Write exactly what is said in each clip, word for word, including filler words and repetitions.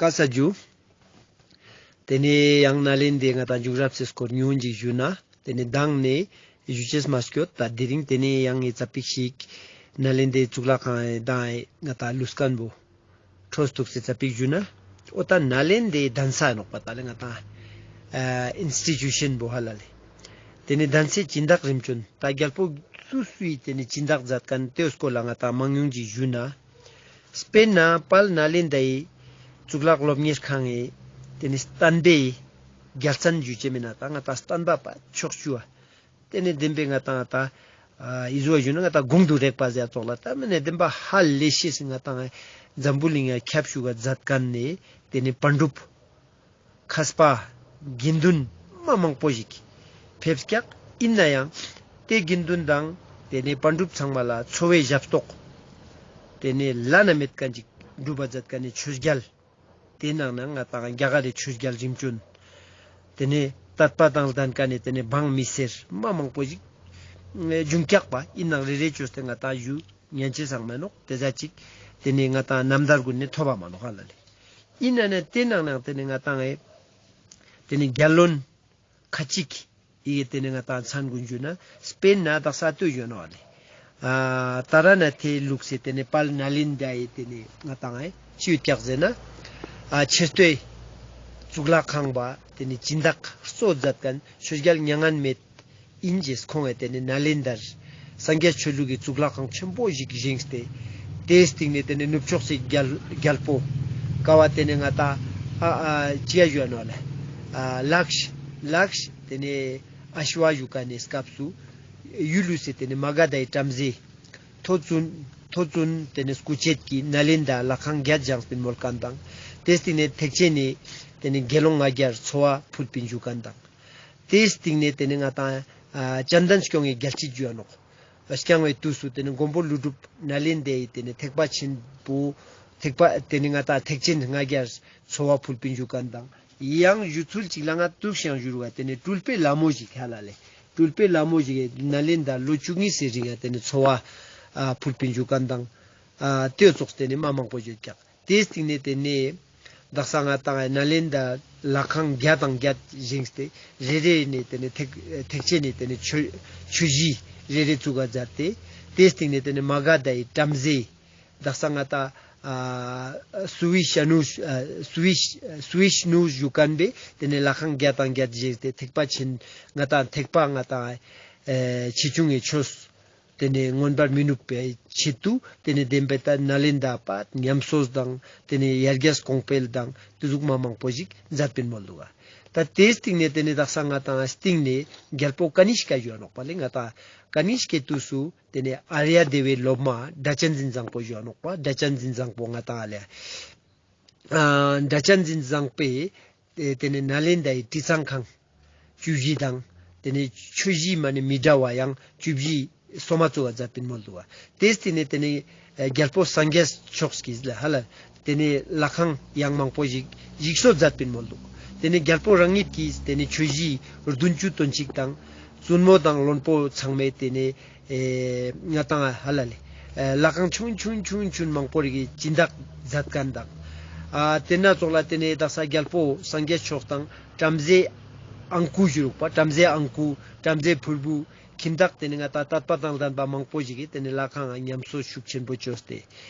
ཀ་ས་ཇུ། ཏེ་ནེ་ཡང་ནཱ་ལེནྡྲའི་ང་ཏང་འབྱུང་རབས་སི་སྐོར་ཉུང་ངུ་ཞིག་ཞུ་ན། ཏེ་ནེ་མདང་ནེ་ཞུ་ཅེས་མ་སྐྱོད་ད་དེ་རིང་ཏེ་ནེ་ཡང་ངས་ཙ་པིག་ཞིག་ནཱ་ལེནྡྲའི་གཙུག་ལག་ཁང་དང་ང་ཏང་ལུས་ཁན་བོ་འཕྲོ་ཐུག་སེ་ཙ་པིག་ཞུ་ན། འོ་ད་ནཱ་ལེནྡྲའི་གདན་ས་ནོག་པ་ད་ལེ་ང་ཏང་ཨིན་སི་ཊི་ཊུ་ཤན་བོ་ཧ་ལ་ལེ། ཏེ་ནེ་གདན་སའི་སྦྱིན་བདག་རིམ་བྱོན་ད་རྒྱལ་པོ་སུ་སུའི་ཏེ་ནེ་སྦྱིན་བདག་མཛད་ཁན་ཏེའི་སྐོར་ལ་ང་ཏང་མང་ཉུང་ཞིག་ཞུ་ན། དཔེར་ན་དཔལ་ནཱ་ལེནྡྲའི་གཙུག་ལག་སློབ་གཉེར་ཁང་ངི་ཏེ་ནེ་བསྟན་པའི་རྒྱལ་མཚན་ཞུ་ཅེས་མེད་ན་ད་ང་ཏང་བསྟན་པ་པ་ཕྱོགས་བཅུ་བ། ཏེ་ནེ་བདེན་པའི་ང་ཏང་ད་ཨ་ཨི་ཟུ་བ་ཞུ་ན་ང་ཏང་གོང་དུ་རེག་པ་ཟེར་ཙོགས་ལ་ད་མེད་ན་བདེན་པ་ཧ་ལས་ཤེས་སི་ང་ཏང་འཛམ་བུ་གླིང་ང་ཁྱབ་ཤུགས་ཀ་མཛད་ཁན་ནི་ཏེ་ནེ་པཎ་གྲུབ། མཁས་པ་དགེ་འདུན་མ་མང་པོ་ཞིག་ཕེབས་ཀྱག་ཨིན་ན་ཡང་ཏེ་དགེ་འདུན་དང་ཏེ་ནེ་པཎ་གྲུབ་ཚང་མ་ལ་འཚོ་བའི་ཞབས་ཏོག་ཏེ་ནེ་བླ་ན་མེད་ཁན་ཅིག་སྒྲུབ་པ་མཛད་ཁན་ནི་ཆོས་རྒྱལ་ཏེའི་ནང་ན་ང་ཏང་རྒྱ་གར་རི་ཆོས་རྒྱལ་རིམ་བྱོན་ཏེ་ནེ་དད་པ་དང་ལྡན་ཁན་ནི་ཏེ་ནེ་འབངས་མི་སེར་མ་མང་པོ་ཞིག་བྱུང་ཀྱག་པ་ཨིན་ནའང་རེ་རེ་ཅོས་ཏེ་ང་ཏང་ཞུ་ཉན་ཅེས་སང་མེད་ནོག་ཏེ་ཟ་ཅིག་ཏེ་ནེ་ང་ཏང་རྣམ་ཐར་གུན་ནེ་ཐོབ་པ་མ་ནོག་ཧ་ལ་ལེ། ཨིན་ན་ནི་ཏེ་ནང་ནང་ཏེ་ནེ་ང་ཏང་ཨེ་ཏེ་ནེ་རྒྱལ་བློན་ཁ་ཅིག་ཨི་ཏེ་ནེ་ང་ཏང་མཚན་གུན་ཞུ་ན་དཔེར་ན་དག་ས་ལྟོས་ཞུ་ནོག་ལེ། ཨ་ད་ར་ན་ཐེ་ལུགས་སེ་ཏེ་ནེ་དཔལ་ནཱ་ལེནྡྲའི་ཏེ་ནེ་ང་ཏང་ཨེ་ཅི་ཡོད་ཀྱག་ཟེར་ན། ཨ་ཆེ་སྟོད་གཙུག་ལག་ཁང་པ་ཏེ་ནེ་སྦྱིན་བདག་གཙོ་མཛད་ཁན་ཆོས་རྒྱལ་མྱ་ངན་མེད་ཨིན་ཅེས་ཁོང་ངི་ཏེ་ནེ་ནཱ་ལེནྡྲར་སངས་རྒྱས་ཆོས་ལུགས་ཀྱི་གཙུག་ལག་ཁང་ཆེན་པོ་ཞིག་བཞེངས་ཏེ། ཏེའི་སྟིང་ནེ་ཏེ་ནེ་ནུབ་ཕྱོགས་སི་རྒྱལ་རྒྱལ་པོ་ཀ་བོ་ཏེ་ནེ་ང་ཏང་ཨ་ཨ་ཅི་ཡ་ཞུ་ནོག་ལེ། ཨ་ལཀྵ་ལཀྵ་ཏེ་ནེ་ཨ་ཤྭ་ཞུ་ཁན་ནི་སྐབས་སུ་ཡུལ་ལུས་སེ་ཏེ་ནེ་མ་ག་དྷའི་བྲམ་ཟེ་ཐོ་བཙུན་ཐོ་བཙུན་ཏེ་ནེ་སྐུ་མཆེད་ཀྱི་ནཱ་ལེནྡྲ་ལྷ་ཁང་བརྒྱད་བཞེངས་པིན་མོལ་ཁན་དང་། ཏེའི་སྟིང་ནེ་ཐེག་ཆེན་ནི་ཏེ་ནེ་དགེ་སློང་ལྔ་བརྒྱར་འཚོ་བ་ཕུལ་པིན་ཞུ་ཁན་དང་། ཏེའི་སྟིང་ནེ་ཏེ་ནེ་ང་ཏང་ཨ་ཙན་དན་སྐྱོང་ངི་རྒྱལ་སྲིད་ཞུ་ཡ་ནོག། སྐྱོང་བའི་དུས་སུ་ཏེ་ནེ་མགོན་པོ་ཀླུ་སྒྲུབ་ནཱ་ལེནྡྲའི་ཏེ་ནེ་ཐེག་པ་ཆེན་པོ་ཐེག་པ་ཏེ་ནེ་ང་ཏང་ཐེག་ཆེན་ལྔ་བརྒྱར་འཚོ་བ་ཕུལ་པིན་ཞུ་ཁན་དང་། ཡང་ཞུ་ཚུལ་ཅིག་ལ་ང་ཏུས་ཤིག་ཞུ་རུ་བ་ཏེ་ནེ་སྤྲུལ་པའི་ལྷ་མོ་ཞིག་ཧ་ལ་ལེ། སྤྲུལ་པའི་ལྷ་མོ་ཞིག་ནཱ་ལེནྡྲ་ལོ་བཅུ་གཉིས་སི་རིང་ང་ཏེ་ནེ་འཚོ་བ་ཨ་ཕུལ་པིན་ཞུ་ཁན་དང་། ཨ་ཏེ་ཙོགས་ཏེ་ནེ་མ་མང་པོ་ཡོད་ཀྱག། ཏེའི་སྟིང་ནེ་ཏེ་ནེ་དག་ས་ང་ཏང་ནཱ་ལེནྡྲ་ལྷ་ཁང་བརྒྱ་དང་བརྒྱད་བཞེངས་ཏེ་རེ་རེ་ནེ་ཏེ་ནེ་ཐེག་ཐེག་ཆེན་ནེ་ཏེ་ནེ་ཆོས་ཆོས་གཞི་རེ་རེ་བཙུགས་པ་མཛད་དེ། ཏེའི་སྟིང་ནེ་ཏེ་ནེ་མ་ག་དྷའི་བྲམ་ཟེ་དག་ས་ང་ཏང་ཨ་སུ་བི་ཤ་ནུ་ཨ་སུ་བི་སུ་བི་ཤ་ནུ་ཞུ་ཁན་པོའི་ཏེ་ནེ་ལྷ་ཁང་བརྒྱ་དང་བརྒྱད་བཞེངས་ཏེ་ཐེག་པ་ཆེན་ང་ཏང་ཐེག་པ་ང་ཏང་ཨེ་ཆེ་ཆུང་ངི་ཆོས་ཏེ་ནེ་མངོན་པར་མི་ནུབ་པའི་ཆེད་དུ་ཏེ་ནེ་བདེན་པའི་ད་ནཱ་ལེནྡྲ་པ་ཉམས་གསོ་དང་ཏེ་ནེ་ཡར་རྒྱས་གོང་འཕེལ་དང་ཏེ་ཟུག་མ་མང་པོ་ཞིག་མཛད་པིན་མོལ་དུག་ག། ད་ཏེའི་སྟིང་ནེ་ཏེ་ནེ་དག་ས་ང་ཏང་སྟིང་ནེ་རྒྱལ་པོ་ཀ་ནིཥྐ་ཞུ་ནོག་པ་ལེ། ང་ཏང་ཀ་ནིཥྐའི་དུས་སུ་ཏེ་ནེ་ཨཱརྱ་དེ་བའི་སློབ་མ་སྒྲ་གཅན་འཛིན་བཟང་པོ་ཞུ་ནོག་པ། སྒྲ་གཅན་འཛིན་བཟང་པོ་ང་ཏང་ཨ་ལེ། ཨ་སྒྲ་གཅན་འཛིན་བཟང་པོས་ཏེ་ཏེ་ནེ་ནཱ་ལེནྡྲའི་དྲི་གཙང་ཁང་བཅུ་བཞི་དང་ཏེ་ནེ་ཆོས་གཞི་མ་ནེ་མི་འདྲ་བ་ཡང་བཅུ་བཞི་སོ་མ་བཙུགས་པ་མཛད་པིན་མོལ་དུག་ག། ཏེའི་སྟིང་ནེ་ཏེ་ནེ་ཨ་རྒྱལ་པོ་སངས་རྒྱས་མཆོག་གིས་ལ་ཧ་ལ་ཏེ་ནེ་ལྷ་ཁང་ཡང་མང་པོ་ཞིག་ཞིག་གསོ་མཛད་པིན་མོལ་དུག། ཏེ་ནེ་རྒྱལ་པོ་རང་ཉིད་ཀྱིས་ཏེ་ནེ་ཆོས་གཞི་བདུན་ཅུ་དོན་གཅིག་དང་བཙུན་མོ་དང་བློན་པོ་ཚང་མས་ཏེ་ནེ་ཨེ་ང་ཏང་ཧ་ལ་ལེ། ཨེ་ལྷ་ཁང་ཆུང་ཆུང་ཆུང་ཆུང་མང་པོ་རིག་གི་སྦྱིན་བདག་མཛད་ཁན་དང་། ཨ་ཏེ་ན་ཙོགས་ལ་ཏེ་ནེ་དག་ས་རྒྱལ་པོ་སངས་རྒྱས་མཆོག་དང་བྲམ་ཟེ་ཨང་ཀུ་ཞུ་རུག་པ། བྲམ་ཟེ་ཨང་ཀུ་བྲམ་ཟེ་ཕུར་བུ་ཁྱིམ་བདག་ཏེ་ནེ་ང་ཏང་དད་པ་དང་ལྡན་པ་མང་པོ་ཞིག་གིས་ཏེ་ནེ་ལྷ་ཁང་ང་ཉམས་གསོ་ཤུགས་ཆེན་པོ་བཅོས་ཏེ།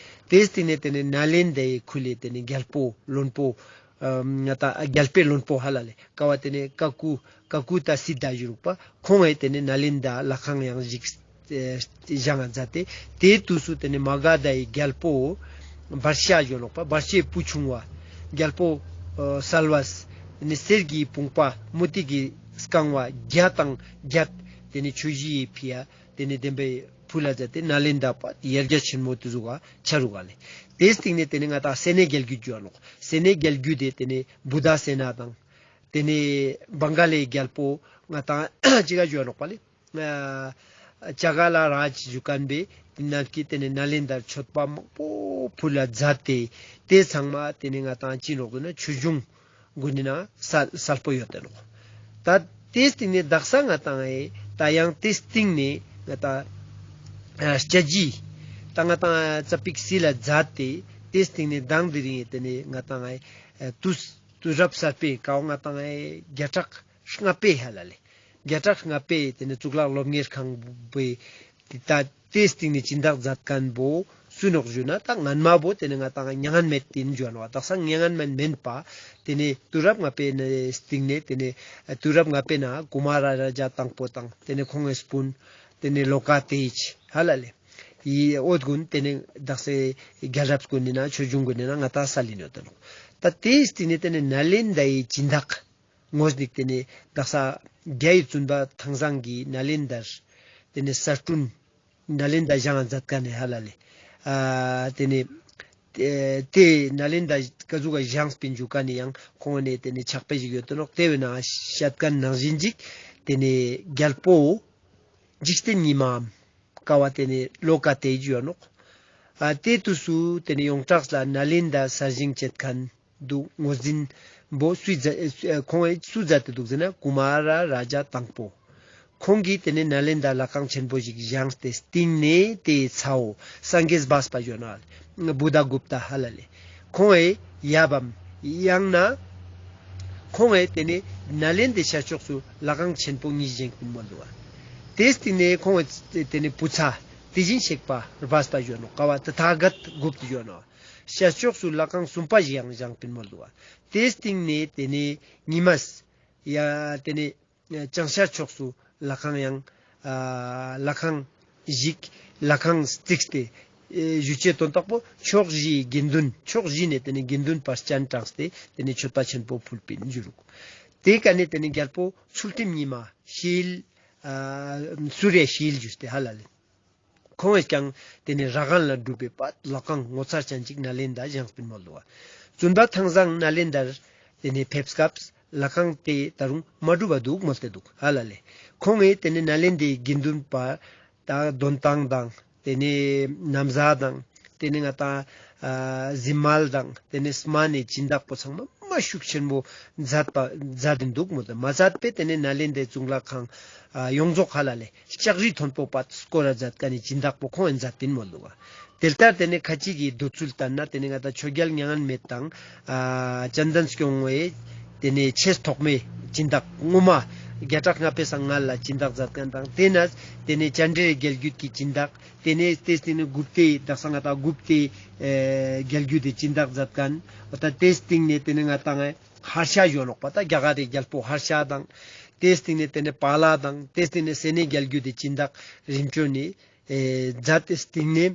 ཏེའི་སྟིང་ནེ་ཏེ་ནེ་ནཱ་ལེནྡྲའི་ཁུལ་ལི་ཏེ་ནེ་རྒྱལ་པོ་བློན་པོ་ཨ་ང་ཏང་རྒྱལ་པོའི་བློན་པོ་ཧ་ལ་ལེ་ཀ་བོ་ཏེ་ནེ་ཀ་ཀུ་ཀ་ཀུ་ཏ་སི་ཏ་ཞུ་རུག་པ། ཁོང་ངི་ཏེ་ནེ་ནཱ་ལེནྡྲ་ལྷ་ཁང་ཡང་ཞིག་ཨེ་བཞེངས་མཛད་དེ། ཏེའི་དུས་སུ་ཏེ་ནེ་མ་ག་དྷའི་རྒྱལ་པོ་བར་ཤ་ཞུ་ནོག་པ། བར་ཤའི་བུ་ཆུང་བ་རྒྱལ་པོ་ཨ་སལ་བས་ཏེ་ནེ་གསེར་གྱི་བུམ་པ་མུ་ཏིག་གི་རྐང་བ་བརྒྱ་དང་བརྒྱད་ཏེ་ནེ་ཆོས་གཞི་ཡི་ཕི་ཡ་ཏེ་ནེ་བདེན་པའི་ཕུལ་ལ་མཛད་དེ་ནཱ་ལེནྡྲ་པ་ཡར་རྒྱས་ཆེན་མོ་ཏེ་ཟུག་ག་ཆ་རུག་ག་ལེ། ཏེའི་སྟིང་ནེ་ཏེ་ནེ་ང་ཏང་སེ་ནའི་རྒྱལ་རྒྱུད་ཞུ་ནོག། སེ་ནའི་རྒྱལ་རྒྱུད་དེ་ཏེ་ནེ་བུདྡྷ་སེ་ན་དང་། ཏེ་ནེ་བང་ག་ལའི་རྒྱལ་པོ་ང་ཏང་ཅི་ག་ཞུ་ནོག་པ་ལེ། ཨ་ཅ་ག་ལ་རཱཇ་ཞུ་ཁན་པོའི་ནང་གི་ཏེ་ནེ་ནཱ་ལེནྡྲར་མཆོད་པ་མང་པོ་ཕུལ་ལ་མཛད་དེ། ཏེ་ཚང་མ་ཏེ་ནེ་ང་ཏང་ཅི་ནོག་ཟེར་ན་ཆོས་འབྱུང་གུན་ནི་ནང་ང་གསལ་གསལ་པོ་ཡོད་དེ་ནོག། ད་ཏེའི་སྟིང་ནེ་དག་ས་ང་ཏང་ཨེ་ད་ཡང་ཏེའི་སྟིང་ནེ་ང་ཏང་ཨ་སྐྱ་ཇི་ད་ང་ཏང་ཙ་པིག་སི་ལ་མཛད་དེ། ཏེའི་སྟིང་ནེ་མདང་དེ་རིང་ཏེ་ནེ་ང་ཏང་ཨེ་དུས་དུས་རབས་གསར་པའི་ཀའོ་ང་ཏང་ཨེ་བརྒྱ་ཕྲག་ལྔ་པའི་ཧ་ལ་ལེ། བརྒྱ་ཕྲག་ལྔ་པའི་ཏེ་ནེ་གཙུག་ལག་སློབ་གཉེར་ཁང་པོའི་ཏེ་ད་ཏེའི་སྟིང་ནེ་སྦྱིན་བདག་མཛད་མཁན་པོ་སུ་ནོག་ཞུ་ན་ད་སྔན་མ་བོ་ཏེ་ནེ་ང་ཏང་མྱ་ངན་མེད་ཏེ་ཨིན་ཞུ་ནོག། དག་ས་མྱ་ངན་མེད་མན་པ་ཏེ་ནེ་དུས་རབས་ལྔ་པའི་ནེ་སྟིང་ནེ་ཏེ་ནེ་དུས་རབས་ལྔ་པའི་ནང་ཀུ་མ་ར་རཱ་ཛ་དང་པོ་དང་ཏེ་ནེ་ཁོང་ངི་སྤུན་ཏེ་ནེ་ལོ་ཀ་ཏེ་ཇ་ཧ་ལ་ལེ། ཡི་འོ་དེ་གུན་ཏེ་ནེ་དག་ས་རྒྱལ་རབས་གུན་ནི་ན་ཆོས་འབྱུང་གུན་ནི་ན་ང་ཏང་སལ་ལིན་ཡོད་དེ་ནོག། ད་ཏེའི་སྟིང་ནེ་ཏེ་ནེ་ནཱ་ལེནྡྲའི་སྦྱིན་བདག་ངོས་ནི་ཏེ་ནེ་དག་ས་རྒྱའི་བཙུན་པ་ཐང་བཟང་གི་ནཱ་ལེནྡྲར་ཏེ་ནེ་གསར་སྐྲུན་ནཱ་ལེནྡྲ་བཞེངས་མཛད་མཁན་ནི་ཧ་ལ་ལེ། ཨ་ཏེ་ནེ་ཏེ་ཏེ་ནཱ་ལེནྡྲ་ཀ་ཟུག་ག་བཞེངས་པིན་ཞུ་མཁན་ནི་ཡང་ཁོང་ནེ་ཏེ་ནེ་ཕྱག་དཔེ་ཞིག་ཡོད་དེ་ནོག། ཏེ་བོའི་ནང་བཤད་མཁན་ནང་བཞིན་ཅིག་ཏེ་ནེ་རྒྱལ་པོ་འཇིག་རྟེན་ཉི་མའམ་ཀ་བོ་ཏེ་ནེ་ལོ་ཀ་ཏེ་ཇ་ཡོད་ནོག། ཨ་ཏེ་དུས་སུ་ཏེ་ནེ་ཡོངས་གྲགས་ལ་ནཱ་ལེནྡྲ་གསར་བཞེངས་བྱེད་མཁན་འདུག། ངོས་འཛིན་པོ་སུས་མཛད་ཨེ་ཁོང་ངི་སུ་མཛད་དེ་འདུག་ཟེར་ན་ཀུ་མ་ར་རཱ་ཛ་དང་པོ། ཁོང་གིས་ཏེ་ནེ་ནཱ་ལེནྡྲ་ལྷ་ཁང་ཆེན་པོ་ཞིག་བཞེངས་ཏེ་སྟིང་ནེ་ཏེའི་ཚ་བོ་སངས་རྒྱས་སྦས་པ་ཞུ་ན་བུདྡྷ་གུཔྟ་ཧ་ལ་ལེ། ཁོང་ངི་ཡབ་བམ་ཡང་ན་ཁོང་ངི་ཏེ་ནེ་ནཱ་ལེནྡྲའི་ཤར་ཕྱོགས་སུ་ལྷ་ཁང་ཆེན་པོ་གཉིས་བཞེངས་པིན་མོལ་འདུག་པ། ཏེའི་སྟིང་ནེ་ཁོང་ངི་ཏེ་ནེ་བུ་ཚ་དེ་བཞིན་གཤེགས་པ་སྦས་པ་ཞུ་ནོག། ཀ་བོ་ཏ་ཐཱ་ག་ཏ་གུཔྟ་ཞུ་ནོག། ཤར་ཕྱོགས་སུ་ལྷ་ཁང་གསུམ་པ་ཞིག་ཡང་བཞེངས་པིན་མོལ་འདུག་པ། ཏེའི་སྟིང་ནེ་ཏེ་ནེ་ཉི་མས་ཡ་ཏེ་ནེ་བྱང་ཤར་ཕྱོགས་སུ་ལྷ་ཁང་ཡང་ཨ་ལྷ་ཁང་ཞིག་ལྷ་ཁང་བརྩིགས་ཏེ་ཨེ་ཞུ་ཅེས་དོན་དག་པོ་ཕྱོགས་བཞིའི་དགེ་འདུན་ཕྱོགས་བཞི་ནེ་ཏེ་ནེ་དགེ་འདུན་པ་སྤྱན་དྲངས་ཏེ་ཏེ་ནེ་མཆོད་པ་ཆེན་པོ་ཕུལ་པིན་ཞུ་རུག། ཏེ་ཀ་ནེ་ཏེ་ནེ་རྒྱལ་པོ་ཚུལ་ཁྲིམས་ཉི་མ་ཤེལ་ཨ་སུ་རེ་ཤེལ་ཞུས་ཏེ་ཧ་ལ་ལེ། ཁོང་ངིས་ཀྱང་ཏེ་ནེ་ར་གན་ལ་སྒྲུབ་པའི་པ་ལྷ་ཁང་ངོ་མཚར་ཅན་ཅིག་ནཱ་ལེནྡྲ་བཞེངས་པིན་མོལ་འདུག་པ། བཙུན་པ་ཐང་བཟང་ནཱ་ལེནྡྲར་ཏེ་ནེ་ཕེབས་སྐབས་ལྷ་ཁང་ཏེ་ད་རུང་མ་གྲུབ་པ་འདུག་མོལ་ཏེ་འདུག་ཧ་ལ་ལེ། ཁོང་ངིས་ཏེ་ནེ་ནཱ་ལེནྡྲའི་དགེ་འདུན་པ་ད་འདོན་ཐང་དང་ཏེ་ནེ་ན་བཟའ་དང་ཏེ་ནེ་ང་ཏང་ཨ་གཟིམ་མལ་དང་ཏེ་ནེ་སྨན་ནི་སྦྱིན་བདག་པོ་ཚང་མ་མ་ཤུགས་ཆེན་པོ་མཛད་པ་མཛད་དེ་འདུག་མོལ་ཏེ། མ་མཛད་པའི་ཏེ་ནེ་ནཱ་ལེནྡྲའི་གཙུག་ལག་ཁང་ཨ་ཡོངས་རྫོགས་ཧ་ལ་ལེ་ལྕགས་རི་མཐོན་པོ་པ་སྐོར་ར་མཛད་མཁན་ནི་སྦྱིན་བདག་པོ་ཁོང་ངིས་མཛད་པིན་མོལ་འདུག་པ། དེ་ལྟར་ཏེ་ནེ་ཁ་ཅིག་གི་འདོད་ཚུལ་ལྟར་ན་ཏེ་ནེ་ང་ཏང་ཆོས་རྒྱལ་མྱ་ངན་མེད་དང་ཨ་ཙན་དན་སྐྱོང་བའི་ཏེ་ནེ་ཆེས་ཐོག་མའི་སྦྱིན་བདག་སྔོན་མ་བརྒྱ་ཕྲག་ལྔ་པའི་སྔ་ལ་སྦྱིན་བདག་མཛད་མཁན་དང་ཏེ་ནེ་ཏེ་ནེ་ཙནྡྲའི་རྒྱལ་བརྒྱུད་ཀྱི་སྦྱིན་བདག་ཏེ་ནེ་ཏེའི་སྟིང་ནེ་གུཔྟའི་དག་ས་ང་ཏང་གུཔྟའི་ཨེ་རྒྱལ་བརྒྱུད་དི་སྦྱིན་བདག་མཛད་མཁན་འོ་ད་ཏེའི་སྟིང་ནེ་ཏེ་ནེ་ང་ཏང་ཧར་ཤ་ཞུ་ནོག་པ་ད་རྒྱ་གར་རི་རྒྱལ་པོ་ཧར་ཤ་དང་ཏེའི་སྟིང་ནེ་ཏེ་ནེ་པཱ་ལ་དང་ཏེའི་སྟིང་ནེ་སེ་ནའི་རྒྱལ་བརྒྱུད་དི་སྦྱིན་བདག་རིམ་བྱོན་ནི་ཨེ་མཛད་དེ་སྟིང་ནེ་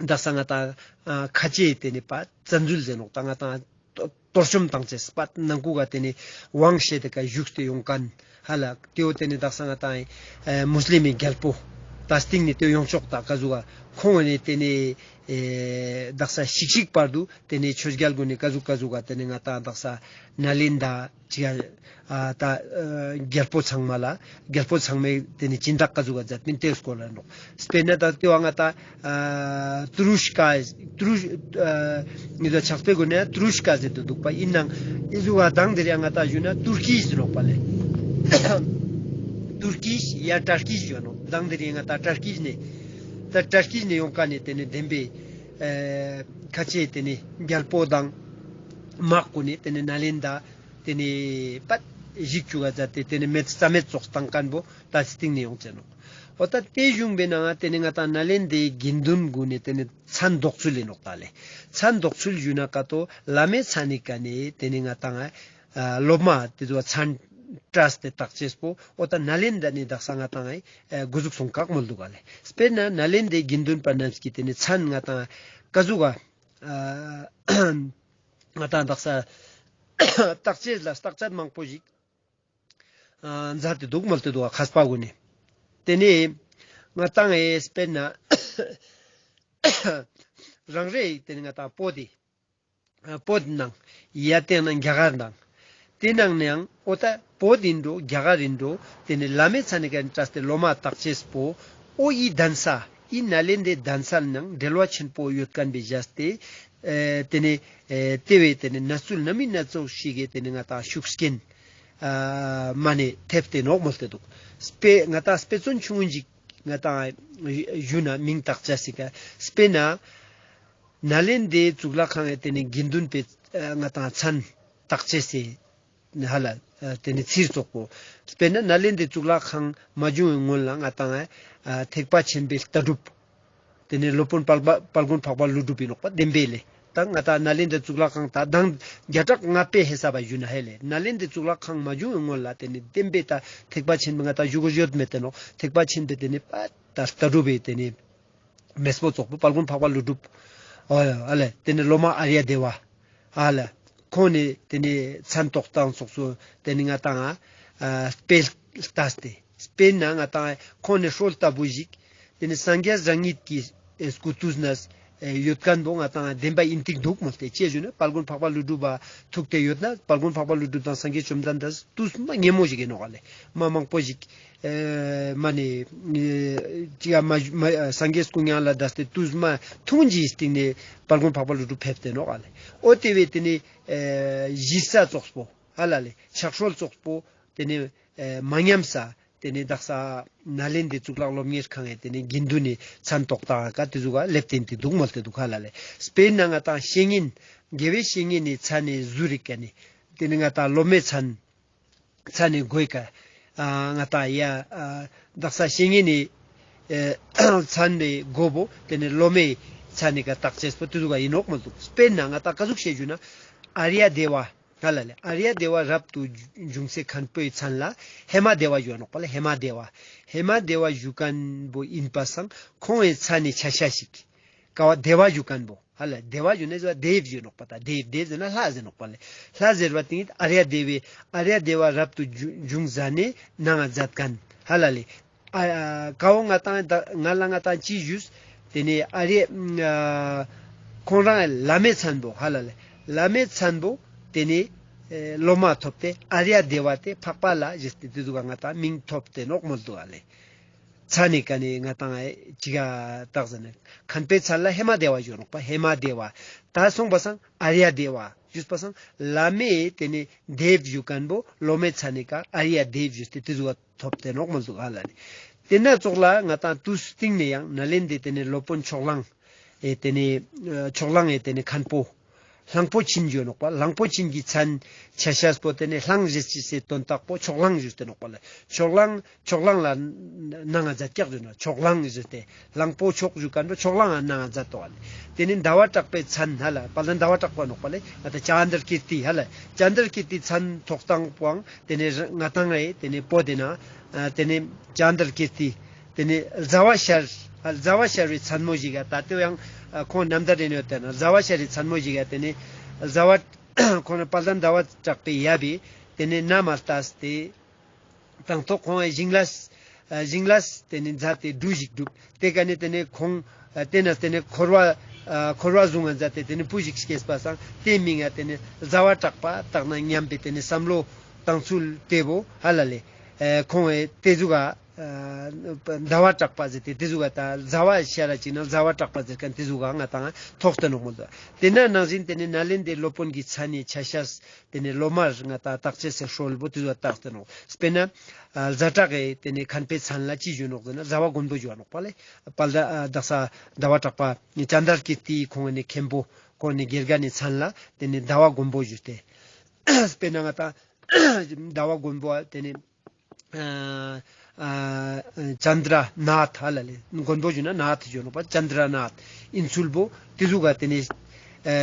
དག་ས་ང་ཏང་ཨ་ཁ་ཆེ་ཏེ་ནེ་པ་བཙན་འཛུལ་ཟེར་ནོག་ད་ང་ཏང་གཏོར་བཅོམ་བཏང་ཅེས་པ་ནང་ཁུག་ག་ཏེ་ནེ་དབང་བྱས་ཏེ་ཀ་བཞུགས་ཏེ་ཡོང་མཁན་ཧ་ལ་ཏེའོ་ཏེ་ནེ་དག་ས་ང་ཏང་ཨེ་མུས་ལིམ་མི་རྒྱལ་པོ་ད་སྟིང་ནེ་ཏེ་ཡོང་ཆོག་ད་ཀ་ཟུག་ག་ཁོང་ནེ་ཏེ་ནེ་ཨེ་དག་ས་ཤིག་ཤིག་བར་དུ་ཏེ་ནེ་ཆོས་རྒྱལ་གུན་ནི་ཀ་ཟུག་ཀ་ཟུག་ག་ཏེ་ནེ་ང་ཏང་དག་ས་ནཱ་ལེནྡྲ་ཅིག་ཨ་ད་ཨ་རྒྱལ་པོ་ཚང་མ་ལ་རྒྱལ་པོ་ཚང་མའི་ཏེ་ནེ་སྦྱིན་བདག་ཀ་ཟུག་ག་མཛད་པིན་ཏེའི་སྐོར་ལ་ནོག། དཔེར་ན་ད་ཏེ་བ་ང་ཏང་ཨ་ཏུ་རུ་ཤ་ཀ་ཏུ་རུ་ཨ་ངེ་ད་ཕྱག་དཔེ་གུན་ནི་ཏུ་རུ་ཤ་ཀ་ཟེར་ཏེ་འདུག་པ་ཨིན་ནའང་ཨི་ཟུག་ག་དང་དེ་རིང་ང་ཏང་ཞུ་ན་ཏུར་ཀི་ཟེར་ནོག་པ་ལེ། ཏུར་ཀི་ཡ་ཏར་ཀི་ཞུ་ནོག། དང་དེ་རིང་ང་ཏང་ཏར་ཀི་ནེ་ད་ཏར་ཀི་ནེ་ཡོང་མཁན་ནི་ཏེ་ནེ་བདེན་པའི་ཨ་ཁ་ཆེ་ཏེ་ནེ་རྒྱལ་པོ་དང་དམག་གུན་ནི་ཏེ་ནེ་ནཱ་ལེནྡྲ་ཏེ་ནེ་པད་ཞིག་ཅུག་ག་མཛད་དེ་ཏེ་ནེ་མེད་རྩ་མེད་ཙོགས་བཏང་མཁན་པོ་ད་སྟིང་ནེ་ཡོང་ཅེས་ནོག། འོ་ད་ཏེ་བཞུགས་པའི་ནང་ང་ཏེ་ནེ་ང་ཏང་ནཱ་ལེནྡྲའི་དགེ་འདུན་གུན་ནི་ཏེ་ནེ་མཚན་འདོགས་ཚུལ་ཨིན་ནོག་ད་ལེ། མཚན་འདོགས་ཚུལ་ཞུ་ན་ཀ་ཏོ་བླ་མའི་མཚན་ནི་ཀ་ནེ་ཏེ་ནེ་ང་ཏང་ཨ་སློབ་མ་ཏེ་ཚོ་མཚན་བཏགས་ཏེ་བཏགས་ཅེས་པོ་འོ་ད་ནཱ་ལེནྡྲ་ནེ་དག་ས་ང་ཏང་ཨ་འགོ་ཟུག་སོང་ཀག་མོལ་འདུག་ག་ལེ། དཔེར་ན་ནཱ་ལེནྡྲའི་དགེ་འདུན་པ་རྣམས་ཀྱི་ཏེ་ནེ་མཚན་ང་ཏང་ཀ་ཟུག་ག་ཨ་ང་ཏང་དག་ས་བཏགས་ཅེས་ལ་བཏགས་ཚད་མང་པོ་ཞིག་ཨ་མཛད་དེ་འདུག་མོལ་ཏེ་འདུག་ག་མཁས་པ་གུན་ནི། ཏེ་ནེ་ང་ཏང་ཨེ་དཔེར་ན་རང་རེའི་ཏེ་ནེ་ང་ཏང་བོད་དི་ཨ་བོད་ནང་ཡ་ཏེ་ནང་རྒྱ་གར་ནང་ཏེ་ནང་ནའང་འོ་ད་བོད་ཨིན་འགྲོ་རྒྱ་གར་ཨིན་འགྲོ་ཏེ་ནེ་བླ་མའི་མཚན་ནི་ཀ་ནེ་བཏགས་ཏེ་སློབ་མ་བཏགས་ཅེས་པོ་འོ་ཨི་གདན་ས་ཨི་ནཱ་ལེནྡྲའི་གདན་ས་ནང་འབྲེལ་བ་ཆེན་པོ་ཡོད་མཁན་པའི་བཞག་སྟེ་ཨེ་ཏེ་ནེ་ཨེ་ཏེ་བས་ཏེ་ནེ་གནས་ཚུལ་སྣ་མིན་སྣ་ཚོགས་ཤིག་གི་ཏེ་ནེ་ང་ཏང་ཤུགས་རྐྱེན་ཨ་མ་ནེ་ཐེབས་ཏེ་ནོག་མོལ་ཏེ་འདུག། དཔེ་ང་ཏང་དཔེ་མཚོན་ཆུང་ངུན་ཞིག་ང་ཏང་ཞུ་ན་མིང་བཏགས་ཅེས་སི་ཀ་དཔེར་ན་ ནཱ་ལེནྡྲའི་གཙུག་ལག་ཁང་ངི་ཏེ་ནེ་དགེ་འདུན་པའི་ཨ་ང་ཏང་མཚན་བཏགས་ཅེས་སི་ཧ་ལ་ཨ་ཏེ་ནེ་ཚིར་ཙོགས་པོ། དཔེར་ན་ནཱ་ལེནྡྲའི་གཙུག་ལག་ཁང་མ་བྱུང་བའི་སྔོན་ལ་ང་ཏང་ཨ་ཐེག་པ་ཆེན་པོའི་ལྟ་གྲུབ། ཏེ་ནེ་སློབ་དཔོན་དཔལ་དཔལ་མགོན་འཕགས་པ་ཀླུ་སྒྲུབ་ཨིན་ནོག་པ་བདེན་པའི་ལེ། ད་ང་ཏང་ནཱ་ལེནྡྲའི་གཙུག་ལག་ཁང་ད་མདང་བརྒྱ་ཕྲག་ལྔ་པའི་ཧེ་སབ་བ་ཞུ་ན་ཧེ་ལེ། ནཱ་ལེནྡྲའི་གཙུག་ལག་ཁང་མ་བྱུང་བའི་སྔོན་ལ་ཏེ་ནེ་བདེན་པའི་ད་ཐེག་པ་ཆེན་པོའི་ང་ཏང་ཞུ་གོས་ཡོད་མེད་ཏེ་ནོག་ཐེག་པ་ཆེན་པོའི་ཏེ་ནེ་པ་ད་ལྟ་གྲུབ་པའི་ཏེ་ནེ་མེས་པོ་ཙོགས་པོ་དཔལ་མགོན་འཕགས་པ་ཀླུ་སྒྲུབ། ཨ་ལེ། ཏེ་ནེ་སློབ་མ་ཨཱརྱ་དེ་བ། ཨ་ལེ། ཁོང་ནི་ཏེ་ནེ་མཚན་ཐོགས་སྟངས་ཙོགས་སུ་ཏེ་ནེ་ང་ཏང་ཨ་དཔེ་ལྟས་ཏེ། དཔེར་ན་ང་ཏང་ཁོང་ནི་སྲོལ་ལྟ་བུ་ཞིག་ཏེ་ནེ་སངས་རྒྱས་རང་ཉིད་ཀྱི་སྐུ་དུས་ན་ཡོད་མཁན་བོ་ང་ཏང་བདེན་པ་ཨིན་ཏིག་འདུག་མོལ་ཏེ། ཅི་ཞུ་ན་དཔལ་མགོན་འཕགས་པ་ཀླུ་སྒྲུབ་པ་ཐུག་སྟེ་ཡོད་ན་དཔལ་མགོན་འཕགས་པ་ཀླུ་སྒྲུབ་དང་སངས་རྒྱས་བཅོམ་ལྡན་འདས་དུས་མ་ཉེ་མོ་ཞིག་ཨིན་ནོག་ལེ། མ་མང་པོ་ཞིག་ཨེ་མ་ནེ་ཨེ་ཅི་ཡ་མ་མ་སངས་རྒྱས་སྐུ་མྱ་ངན་ལས་འདས་ཏེ་དུས་མ་ཐུང་ཅིག་སྟིང་ནེ་དཔལ་མགོན་འཕགས་པ་ཀླུ་སྒྲུབ་ཕེབས་ཏེ་ནོག་ལེ། འོ་ཏེ་བས་ཏེ་ནེ་ཨེ་གཞི་ས་ཙོགས་པོ་ཧ་ལ་ལེ་ཕྱག་སྲོལ་ཙོགས་པོ་ཏེ་ནེ་ཨེ་མ་ཉམས་ས་ཏེ་ནེ་དག་ས་ནཱ་ལེནྡྲའི་གཙུག་ལག་སློབ་གཉེར་ཁང་ངི་ཏེ་ནེ་དགེ་འདུན་ནི་མཚན་ཐོགས་སྟངས་ཀ་ཏེ་ཟུག་ག་ལེབ་སྟེ་ཏེ་འདུག་མོལ་ཏེ་འདུག་ཧ་ལ་ལེ། དཔེར་ན་ང་ཏང་བཤེས་གཉེན་དགེ་བའི་བཤེས་གཉེན་ནི་མཚན་ནི་ཟུར་རིག་ག་ནི་ཏེ་ནེ་ང་ཏང་སློབ་མའི་མཚན་མཚན་ནི་གོ་ཡི་ཀ། ཨ་ང་ཏང་ཡ་ཨ་དག་ས་བཤེས་གཉེན་ནི་ཨེ་མཚན་ནི་གོ་བོ་ཏེ་ནེ་སློབ་མའི་མཚན་ནི་ཀ་བཏགས་ཅེས་པོ་ཏེ་ཟུག་ག་ཨིན་ནོག་མོལ་འདུག་དཔེར་ན་ང་ཏང་ཀ་ཟུག་ཤེས་ཞུ་ན་ཨཱརྱ་དེ་བ་ཧ་ལ་ལེ། ཨཱརྱ་དེ་བ་རབ་ཏུ་བྱུང་སའི་མཁན་པོའི་མཚན་ལ་ཧེ་མ་དེ་བ་ཞུ་ནོག་པ་ལེ། ཧེ་མ་དེ་བ། ཧེ་མ་དེ་བ་ཞུ་མཁན་བོ་ཨིན་པ་སང་ཁོང་ངི་མཚན་ནི་ཆ་ཤས་ཤིག་ཀ་བ་དེ་བ་ཞུ་མཁན་བོ། ཧ་ལ་དེ་བ་ཞུ་ན་ཟེར་བ་དེ་བ་ཞུ་ནོག་པ་ད་དེ་བ་དེ་ཟེར་ན་ལྷ་ཟེར་ནོག་པ་ལེ། ལྷ་ཟེར་བ་ཏིང་ཨཱརྱ་དེ་བའི་ཨཱརྱ་དེ་བ་རབ་ཏུ་བྱུང་ཟ་ནེ་ནང་ང་མཛད་མཁན་ཧ་ལ་ལེ། ཨ་ཀ་བོ་ང་ཏང་ད་ང་ལ་ང་ཏང་ཅི་ཞུས། ཏེ་ནེ་ཨཱརྱ་ཨ་ཁོང་རང་བླ་མའི་མཚན་བོ་ཧ་ལ་ལེ། བླ་མའི་མཚན་བོ་ཏེ་ནེ་ཨེ་སློབ་མ་ཐོབ་སྟེ་ཨཱརྱ་དེ་བ་ཏེ་འཕགས་པ་ལྷ་ཞེས་ཏེ་ཏེ་ཟུག་ག་ང་ཏང་མིང་ཐོབ་སྟེ་ནོག་མོལ་འདུག་ཧ་ལེ། མཚན་ནི་ཀ་ནེ་ང་ཏང་ཨེ་ཅི་ག་བཏགས་ཟེར་ན་མཁན་པོའི་མཚན་ལ་ཧེ་མ་དེ་བ་ཞུ་ནོག་པ་ཧེ་མ་དེ་བ། ད་སོང་པ་སང་ཨཱརྱ་དེ་བ་ཞུས་པ་སང་བླ་མའི་ཏེ་ནེ་དེ་བ་ཞུ་མཁན་བོ་སློབ་མའི་མཚན་ནི་ཀ་ཨཱརྱ་དེ་བ་ཞུས་ཏེ་ཏེ་ཟུག་ག་ཐོབ་སྟེ་ནོག་མོལ་འདུག་ཧ་ལ་ལེ། ཏེ་ན་ཙོགས་ལ་ང་ཏང་དུས་སྟིང་ནེ་ཡང་ནཱ་ལེནྡྲའི་ཏེ་ནེ་སློབ་དཔོན་ཕྱོགས་གླང་ཨེ་ཏེ་ནེ་ཨ་ཕྱོགས་གླང་ཨེ་ཏེ་ནེ་མཁན་པོ་གླང་པོ་ཆེན་ཞུ་ནོག་པ། གླང་པོ་ཆེན་གྱི་མཚན་ཆ་ཤས་པོ་ཏེ་ནེ་གླང་ཞེས་བྱ་སའི་དོན་དག་པོ་ཕྱོགས་གླང་ཞུས་ཏེ་ནོག་པ་ལེ། ཕྱོགས་གླང་ཕྱོགས་གླང་ལ་ནང་ང་མཛད་ཀྱག་ཞུ་ན་ཕྱོགས་གླང་ཞུས་ཏེ་གླང་པོ་ཕྱོགས་ཞུ་མཁན་པོ་ཕྱོགས་གླང་ང་ནང་ང་མཛད་དོ་ཧ་ལེ། ཏེ་ནེ་ཟླ་བ་གྲགས་པའི་མཚན་ཧ་ལ་དཔལ་ལྡན་ཟླ་བ་གྲགས་པ་ནོག་པ་ལེ། ང་ཏང་ཙནྡྲ་ཀིརྟི་ཧ་ལ་ཙནྡྲ་ཀིརྟི་མཚན་ཐོགས་སྟངས་པོའང་ཏེ་ནེ་ང་ཏང་ཨེ་ཏེ་ནེ་བོད་དེ་ན་ཨ་ཏེ་ནེ་ཙནྡྲ་ཀིརྟི། ཏེ་ནེ་ཟླ་བ་ཤར། ཨ་ཟླ་བ་ཤར་བའི་མཚན་མོ་ཞིག་ག་ད་ལྟོ་ཡང་ཨ་ཁོང་ནམ་ཟླ་རེ་ནོ་ཏེ་ན་ཟླ་བ་ཤར་བའི་མཚན་མོ་ཞིག་ག་ཏེ་ནེ་ཟླ་བ་ཁོང་དཔལ་ལྡན་ཟླ་བ་གྲགས་པའི་ཡབ་བི་ཏེ་ནེ་མནའ་མ་ལྟས་ཏེ་དང་ཐོག་ཁོང་ཨེ་ཞིང་ལས་ཨ་ཞིང་ལས་ཏེ་ནེ་མཛད་དེ་གྲུ་ཞིག་གྲུབ། ཏེ་ཀ་ནེ་ཏེ་ནེ་ཁོང་ཨ་ཏེ་ན་ཏེ་ནེ་འཁོར་བ་ཨ་འཁོར་བ་བཟུང་ང་མཛད་དེ་ཏེ་ནེ་བུ་ཞིག་སྐྱེས་པ་སང་ཏེའི་མིང་ང་ཏེ་ནེ་ཟླ་བ་གྲགས་པ་བཏགས་ན་སྙམ་པའི་ཏེ་ནེ་བསམ་བློ་བཏང་ཚུལ་ཏེ་བོ་ཧ་ལ་ལེ། ཨ་ཁོང་ཨེ་ཏེ་ཟུག་ག་ཨ་ཟླ་བ་གྲགས་པ་ཟེར་ཏེ་ཏེ་ཟུག་ག་ད་ཟླ་བ་ཤར་ར་ཅིག་ན་ཟླ་བ་གྲགས་པ་ཟེར་མཁན་ཏེ་ཟུག་ག་ང་ཏང་ཐོགས་ཏེ་ནོག་མོལ་འདུག་ཏེ་ན་ནང་བཞིན་ཏེ་ནེ་ནཱ་ལེནྡྲའི་སློབ་དཔོན་གྱི་མཚན་ནི་ཆ་ཤས་ཏེ་ནེ་སློབ་མར་ང་ཏང་བཏགས་ཅེས་སི་སྲོལ་བོ་ཏེ་ཟུག་ག་བཏགས་ཏེ་ནོག་དཔེར་ན་ཨ་ཛ་དྲག་གི་ཏེ་ནེ་མཁན་པོའི་མཚན་ལ་ཅི་ཞུ་ནོག་ཟེར་ན་ཟླ་བ་མགོན་པོ་ཞུ་བ་ནོག་པ་ལེ། དཔལ་ལྡན་ཨ་དག་ས་ཟླ་བ་གྲགས་པ་ཙནྡྲ་ཀིརྟི་ཁོང་ནི་མཁན་པོ་ཁོང་ནི་དགེ་རྒན་ནི་མཚན་ལ་ཏེ་ནེ་ཟླ་བ་མགོན་པོ་ཞུས་ཏེ། དཔེར་ན་ང་ཏང་ཟླ་བ་མགོན་པོ་ཏེ་ནེ་ཨ་ཨ་ཙནྡྲ་ནཱཐ་ཧ་ལ་ལེ། མགོན་པོ་ཞུ་ན་ནཱཐ་ཞུ་ནོག་པ། ཙནྡྲ་ནཱཐ་ཨིན་ཚུལ་བོ་ཏེ་ཟུག་ག་ཏེ་ནེ་ཨ་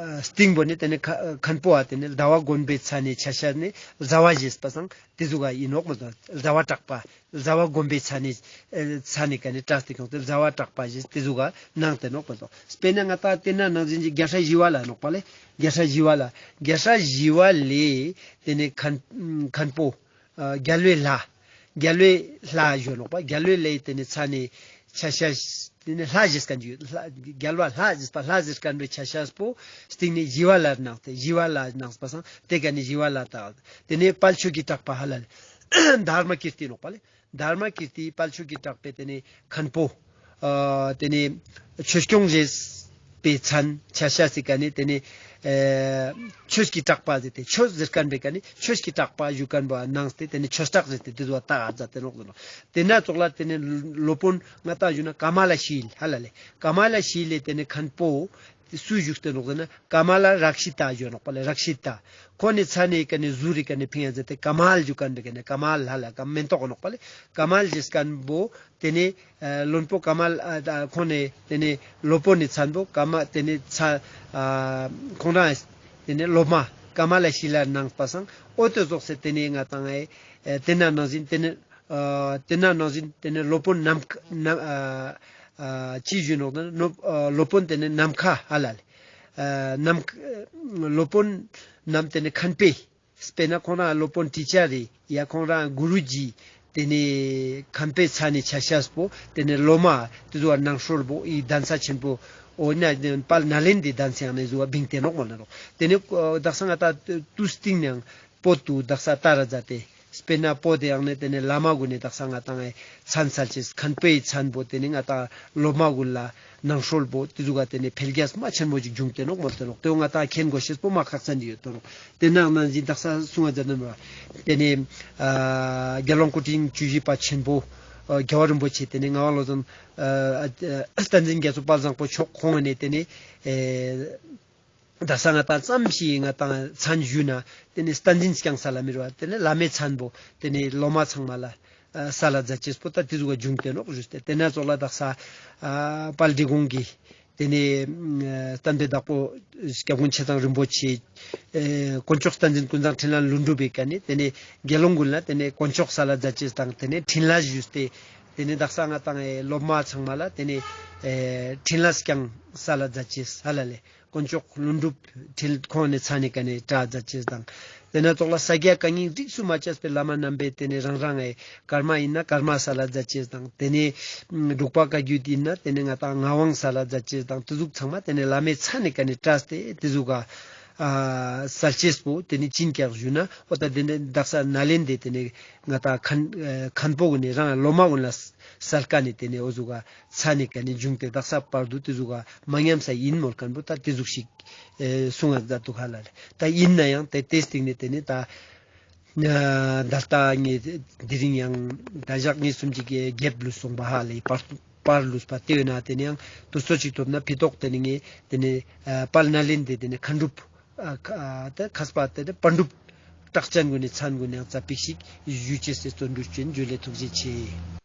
ཨ་སྟིང་བོ་ནེ་ཏེ་ནེ་མཁ་མཁན་པོ་ཨ་ཏེ་ནེ་ཟླ་བ་མགོན་པོའི་མཚན་ནི་ཆ་ཤས་ནི་ཟླ་བ་ཞེས་པ་སང་ཏེ་ཟུག་ག་ཨིན་ནོག་མོལ་འདུག་ཟླ་བ་གྲགས་པ་ཟླ་བ་མགོན་པོའི་མཚན་ནི་ཨ་མཚན་ནི་ཀ་ནེ་བཀྲལ་ཏེ་ཁྱོངས་ཏེ་ཟླ་བ་གྲགས་པ་ཞེས་ཏེ་ཟུག་ག་གནང་སྟེ་ནོག་མོལ་འདུག་དཔེར་ན་ང་ཏང་ཏེ་ན་ནང་བཞིན་གྱི་རྒྱལ་སྲས་ཞི་བ་ལྷ་ནོག་པ་ལེ། རྒྱལ་སྲས་ཞི་བ་ལྷ། རྒྱལ་སྲས་ཞི་བ་ལྷའི་ཏེ་ནེ་མཁན་མཁན་པོ་ཨ་རྒྱལ་བའི་ལྷ། རྒྱལ་བའི་ལྷ་ཞུ་ནོག་པ། རྒྱལ་བའི་ལྷའི་ཏེ་ནེ་མཚན་ནི་ཆ་ཤས་ཏེ་ནེ་ལྷ་ཞེས་མཁན་ཞུ་ལྷ་རྒྱལ་བ་ལྷ་ཞེས་པ་ལྷ་ཟེར་མཁན་པོའི་ཆ་ཤས་པོ་སྟིང་ནེ་ཞི་བ་ལྷ་གནང་སྟེ་ཞི་བ་ལྷ་གནང་པ་སང་ཏེ་ཀ་ནེ་ཞི་བ་ལྷ་བཏགས། ཏེ་ནེ་དཔལ་ཆོས་ཀྱི་གྲགས་པ་ཧ་ལ་ལེ། དྷརྨ་ཀིརྟི་ནོག་པ་ལེ། དྷརྨ་ཀིརྟི་དཔལ་ཆོས་ཀྱི་གྲགས་པའི་ཏེ་ནེ་མཁན་པོ་ཨ་ཏེ་ནེ་ཆོས་སྐྱོང་ཞེས་ པའི་མཚན་ཆ་ཤས་སི་ཀ་ནེ་ཏེ་ནེ་ཨེ་ཆོས་ཀྱི་གྲགས་པ་ཟེར་ཏེ་ཆོས་ཟེར་ཁན་པོའི་ཀ་ནེ་ཆོས་ཀྱི་གྲགས་པ་ཞུ་ཁན་པོ་ནང་སྟེ་ཏེ་ནེ་ཆོས་གྲགས་ཟེར་ཏེ་ཏེ་ཟུག་ཏགས་ཏགས་ཏེ་ནོག་ཟེར་ནོག། ཏེ་ན་ཙོགས་ལ་ཏེ་ནེ་སློབ་དཔོན་ང་ཏང་ཞུ་ན་ཀ་མ་ལ་ཤཱི་ལ་ཧ་ལ་ལེ། ཀ་མ་ལ་ཤཱི་ལའི་ཏེ་ནེ་མཁན་པོ་སུ་བཞུགས་ཏེ་ནོག་ཟེར་ན་ཀ་མ་ལ་རཀྵི་ཏ་ཞུ་ནོག་པ་ལེ། རཀྵི་ཏ། ཁོང་ངི་མཚན་ནི་ཀ་ནེ་ཟུར་རི་ཀ་ནེ་ཕིང་ཡ་ཟེར་ཏེ་ཀ་མལ་ཞུ་ཁན་པོའི་ཀ་ནེ་ཀ་མལ་ཧ་ལ་ཀ་མེན་ཏོག་ནོག་པ་ལེ། ཀ་མལ་ཞེས་ཁན་པོ་ཏེ་ནེ་ཨ་བློན་པོ་ཀ་མལ་ཨ་ད་ཁོང་ངི་ཏེ་ནེ་སློབ་དཔོན་ནི་མཚན་པོ་ཀ་མ་ཏེ་ནེ་ཚ་ཨ་ཁོང་རང་ཏེ་ནེ་སློབ་མ་ཀ་མ་ལ་ཤཱི་ལ་གནང་པ་སང་འོ་ཏེ་ཟུག་སེ་ཏེ་ནེ་ང་ཏང་ཨེ་ཏེ་ན་ནང་བཞིན་ཏེ་ནེ་ཨ་ཏེ་ན་ནང་བཞིན་ཏེ་ནེ་སློབ་དཔོན་ནམ་ཁ་ནམ་ཨ་ཨ་ཅི་ཞུ་ནོག་ཏེ་ནེ་ནོ་ཨ་སློབ་དཔོན་ཏེ་ནེ་ནམ་མཁའ་ཧ་ལ་ལེ། ཨ་ནམ་སློབ་དཔོན་ནམ་ཏེ་ནེ་མཁན་པོའི་དཔེར་ན་ཁོང་རང་སློབ་དཔོན་ཊི་ཅར་རི་ཡ་ཁོང་རང་གུ་རུ་ཇི་ཏེ་ནེ་མཁན་པོའི་མཚན་ནི་ཆ་ཤས་པོ་ཏེ་ནེ་སློབ་མ་ཏེ་ཟུག་ག་ནང་ཧྲོལ་པོ་ཨི་གདན་ས་ཆེན་པོ་འོ་ན་དཔལ་ནཱ་ལེནྡྲའི་གདན་ས་ཡང་ནེ་ཟུག་ག་བིང་ཏེ་ནོག་མོལ་ནོག། ཏེ་ནེ་ཨ་དག་ས་ང་ཏང་ཏུས་སྟིང་ནེ་ཡང་པོ་ཏུ་དག་ས་ཏ་ར་ཛ་ཏེ། དཔེར་ན་པོ་ཏེ་ཡང་ནེ་ཏེ་ནེ་བླ་མ་གུན་ནི་དག་ས་ང་ཏང་ཨེ་མཚན་སལ་ཅེས་མཁན་པོའི་མཚན་པོ་ཏེ་ནེ་ང་ཏང་སློབ་མ་གུན་ལ་ནང་ཧྲོལ་པོ་ཏེ་ཟུག་ག་ཏེ་ནེ་འཕེལ་རྒྱས་མ་ཆེན་མོ་ཞིག་བྱུང་སྟེ་ནོག་མོལ་ཏེ་ནོག། ཏེ་བོ་ང་ཏང་མཁྱེན་དགོས་ཤེས་པོ་མ་ཁག་ཅན་ཞིག་ཡོད་དོ་ནོག། ཏེ་ནང་ནང་བཞིན་དག་ས་གསུང་བ་མཛད་ནོག་པ། ཏེ་ནེ་ཨ་དགེ་སློང་སྐུ་ཕྲེང་བཅུ་བཞི་པ་ཆེན་པོ་ཨ་རྒྱལ་བ་རིན་པོ་ཆེ་ཏེ་ནེ་ངག་དབང་བློ་བཟང་ཨ་ཨ་བསྟན་འཛིན་རྒྱ་མཚོ་དཔལ་བཟང་པོ་མཆོག་ཁོང་ནེ་ཏེ་ནེ་ཨེ་དག་ས་ང་ཏང་ཙམ་ཞིག་ང་ཏང་མཚན་ཞུས་ན་ཏེ་ནེ་བསྟན་འཛིན་རྐྱང་སལ་ལ་མི་རུང་བ་ཏེ་ནེ་བླ་མའི་མཚན་པོ་ཏེ་ནེ་སློབ་མ་ཚང་མ་ལ་ཨ་སལ་ལ་མཛད་ཅེས་པོ་ད་ཏེ་ཟུག་ག་བྱུང་སྟེ་ནོག་ཞུས་ཏེ། ཏེ་ན་ཙོགས་ལ་དག་ས་ཨ་དཔལ་འབྲི་གུང་གི་ཏེ་ནེ་ཨ་བསྟན་པའི་བདག་པོ་སྐྱབས་མགོན་ཆེ་ཚང་རིན་པོ་ཆེ་ཨེ་དཀོན་མཆོག་བསྟན་འཛིན་ཀུན་བཟང་འཕྲིན་ལས་ལྷུན་གྲུབ་པའི་ཀ་ནེ་ཏེ་ནེ་དགེ་སློང་གུན་ལ་ཏེ་ནེ་དཀོན་མཆོག་སལ་ལ་མཛད་ཅེས་དང་ཏེ་ནེ་འཕྲིན་ལས་ཞུས་ཏེ་ཏེ་ནེ་དག་ས་ང་ཏང་ཨེ་སློབ་མ་ཚང་མ་ལ་ཏེ་ནེ་ཨེ་འཕྲིན་ལས་རྐྱང་སལ་ལ་མཛད་ཅེས་ཧ་ལ་ལེ། དཀོན་མཆོག་ལྷུན་གྲུབ་འཕྲིན་ཁོང་ནི་མཚན་ནི་ཀ་ནེ་བཀྲ་མཛད་ཅེས་དང་། ཏེ་ན་ཙོགས་ལ་ས་སྐྱ་བཀའ་རྙིང་རིས་སུ་མ་ཆད་པའི་བླ་མ་རྣམ་པའི་ཏེ་ནེ་རང་རང་ངི་ཀརྨ་ཨིན་ན་ཀརྨ་སལ་ལ་མཛད་ཅེས་དང་། ཏེ་ནེ་འབྲུག་པ་བཀའ་བརྒྱུད་ཨིན་ན་ཏེ་ནེ་ང་ཏང་ངག་དབང་སལ་ལ་མཛད་ཅེས་དང་། ཏེ་ཟུག་ཚང་མ་ཏེ་ནེ་བླ་མའི་མཚན་ནི་ཀ་ནེ་བཀྲ་སྟེ་ཏེ་ཟུག་ག་ཨ་སལ་ཅེས་པོ་ཏེ་ནེ་ཅི་ཀྱག་ཞུ་ན་འོ་ད་ཏེ་ནེ་དག་ས་ནཱ་ལེནྡྲའི་ཏེ་ནེ་ང་ཏང་མཁན་ཨ་མཁན་པོ་གུན་ནི་རང་སློབ་མ་གུན་ལ་སལ་ཁན་ནི་ཏེ་ནེ་འོ་ཟུག་ག་མཚན་ནི་ཀ་ནེ་བྱུང་སྟེ་དག་ས་བར་དུ་ཏེ་ཟུག་ག་མ་ཉམས་ས་ཨིན་མོལ་ཁན་པོ་ད་ཏེ་ཟུག་ཤིག་ཨེ་གསུང་ང་མཛད་དུག་ཧ་ལ་ལེ། ད་ཨིན་ནའང་ཏེ་ཏེ་སྟིང་ནེ་ཏེ་ནེ་ད་ཨ་ད་ལྟ་ངས་དེ་རིང་ཡང་ད་ཞག་གཉིས་གསུམ་ཅིག་གི་གེབ་ལུས་སོང་པ་ཧ་ལ་ལེ། བར་བར་ལུས་པ་ཏེ་ཡོད་ན་ཏེ་ནེ་ཡང་དུས་ཚོད་ཅིག་ཐོབ་ན་ཕི་ཏོག་ཏེ་ནེ་ངས་ཏེ་ནེ་ཨ་དཔལ་ནཱ་ལེནྡྲའི་ཏེ་ནེ་མཁན་སྒྲུབ་ཨ་ཁ་ཨ་ད་མཁས་པ་ཏེ་ནེ་པཎ་གྲུབ་གྲགས་ཅན་གུན་ནི་མཚན་གུན་ནི་ཡང་ཙ་པིག་ཞིག་ཞུ་ཅེས་སི་བརྩོན་འགྲུས་ཅོ་ཨིན། ཇུ་ལེ། ཐུགས་རྗེ་ཆེ།